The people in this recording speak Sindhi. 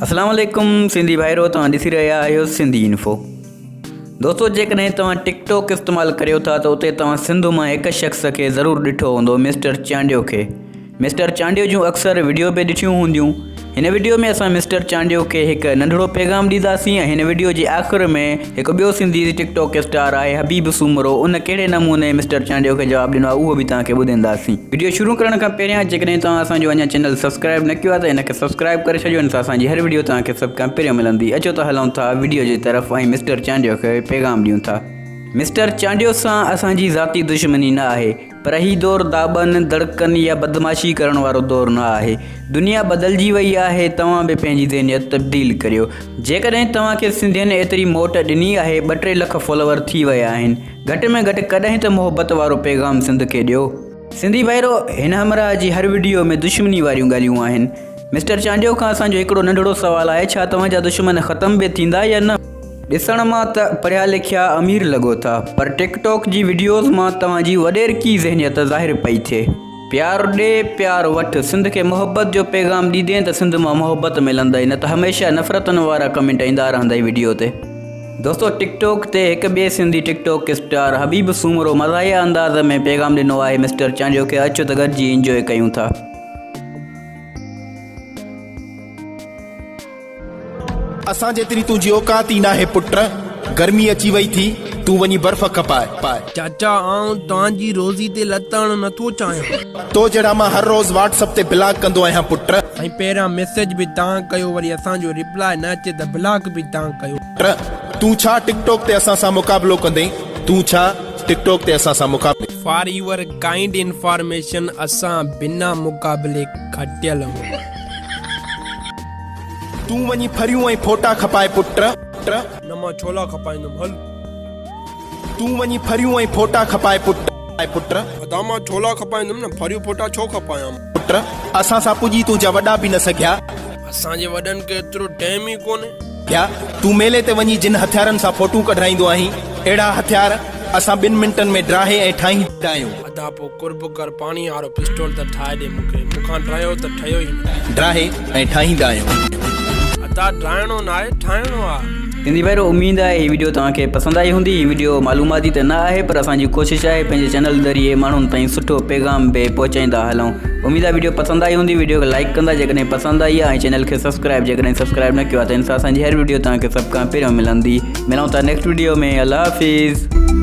اسلام عليڪم سنڌي ڀائرو توهان ڏسي رهيا آهيو سنڌي انفو دوستو جيڪڏهن توهان ٽڪ ٽاڪ استعمال ڪريو ٿا ته اتي توهان سنڌ مان هڪ شخص کي ضرور ڏٺو هوندو مسٽر چانڊيو کي مسٽر چانڊيو جون اڪثر وڊيو به ڏٺيون هونديون هن وڊيو ۾ اسان مسٽر چانڊيو کي هڪ ننڍڙو پيغام ڏينداسين ۽ هن وڊيو جي آخر ۾ هڪ ٻيو سنڌي ٽڪ ٽاڪ اسٽار آهي حبيب سومرو ان ڪهڙي نموني مسٽر چانڊيو کي جواب ڏنو آهي اهو به توهان کي ٻڌائينداسين. وڊيو شروع ڪرڻ کان پهريان جيڪڏهن توهان اسان جو اڃا چينل سبسڪرائب نه ڪيو آهي ته ان کي سبسڪرائب ڪري ڇڏيو ان سان اسان جي هر وڊيو توهان کي سڀ کان پهريان ملندي. اچو ته هلون ٿا وڊيو جي طرف ۽ مسٽر چانڊيو کي پيغام ڏيون ٿا. مسٽر چانڊيو سان اسان جي ذاتي دشمني نه آهي. پر هي دور داٻن، دڙڪن يا بدمعاشي ڪرڻ وارو دور نه آهي. دنيا بدلجي وئي آهي، توهان به پنهنجي ذهنيت تبديل ڪريو. جيڪڏهن توهان کي سنڌين ايتري موٽ ڏني آهي، ٻه ٽي لک فالوور ٿي ويا آهن، گهٽ ۾ گهٽ ڪڏهن ته محبت وارو پيغام سنڌ کي ڏيو. سنڌي ڀائرو، هن همراهه جي هر وڊيو ۾ دشمني واريون ڳالهيون آهن. مسٽر چانڊيو کان اسان جو هڪڙو ننڍڙو سوال آهي، ڇا توهان جا دشمن ختم به ٿيندا يا نه؟ ڏسڻ مان ته پڙهيا لکيا امير لڳو ٿا پر ٽڪ ٽاڪ جي وڊيوز مان توهان جي وڏيرڪي ذهنيت ظاهر پئي ٿئي. پيار ڏي پيار وٺ سنڌ کي محبت جو پيغام ڏيندين ته سنڌ مان محبت ملندئي نه ته هميشه نفرتن وارا ڪمينٽ ايندا رهندئي وڊيو تي. دوستو ٽڪ ٽاڪ تي هڪ ٻئي Sindhi TikTok star Habib Soomro مزاحيه انداز ۾ پيغام ڏنو آهي مسٽر چانڊيو کي اچو ته گڏجي انجوائي ڪيون ٿا. اسان جيتري تنهنجي اوقات ئي ناهي پٽ، گرمي اچي وئي ٿي، تون وڃي برف کپاء. چاچا آئون توهان جي روزي تي لت هڻڻ نٿو چاهيان. تو جهڙا مان هر روز واٽس اپ تي بلاڪ ڪندو آهيان پٽ. سائين پهريان ميسيج به توهان ڪيو وري اسان جو ريپلاء نه اچي ته بلاڪ به توهان ڪيو. پٽ تون ڇا ٽڪ ٽاڪ تي اسان سان مقابلو ڪندين تون ڇا ٽڪ ٽاڪ تي اسان سان مقابلو. فار your kind information اسان بنا مقابلي کٽيل هون. تون وڃي ڦريون ۽ ڦوٽا کپاء پٽ. نه مان ڇولا کپائيندم هل. تون وڃي ڦريون ۽ ڦوٽا کپاء پٽ. ادا مان ڇولا کپائيندم نه ڦريون ڦوٽا ڇو کپايان. پٽ اسان سان پڄي تنهنجا وڏا به نه سگهيا. اسان جي وڏن کي ايترو ٽيم ئي ڪونهي. ٿيا تون ميلي تي وڃي جن هٿيارن سان فوٽون ڪڍرائيندو آهين اهڙا هٿيار اسان ٻن منٽن ۾ ڊاهي ۽ ٺاهيندا آهيون. ادا پوء قرب ڪر پاڻي وارو پسٽول ته ٺاهي ڏي مون کي، مون کان ڊهيو ته ٺهيو ئي نه. ڊاهي ۽ ٺاهيندا آهيون. ادا ڊاهڻو ناهي ٺاهڻو آ. سنڌي ڀائرو اميد آهي هي وڊيو توهان کي پسند آئي هوندي هي وڊيو معلوماتي ته نه آهي پر اسان جي ڪوشش آهي پنهنجي چينل ذريعي ماڻهن تائين سٺو پيغام به پهچائيندا هلون اميد آهي وڊيو پسند آئي هوندي وڊيو کي لائيڪ ڪندا جيڪڏهن پسند آئي آهي ۽ چينل کي سبسڪرائب جيڪڏهن سبسڪرائب نه ڪيو آهي ته ان سان اسان جي هر وڊيو توهان کي سڀ کان پهريون ملندي ملون ٿا نيڪسٽ وڊيو ۾ الله حافظ.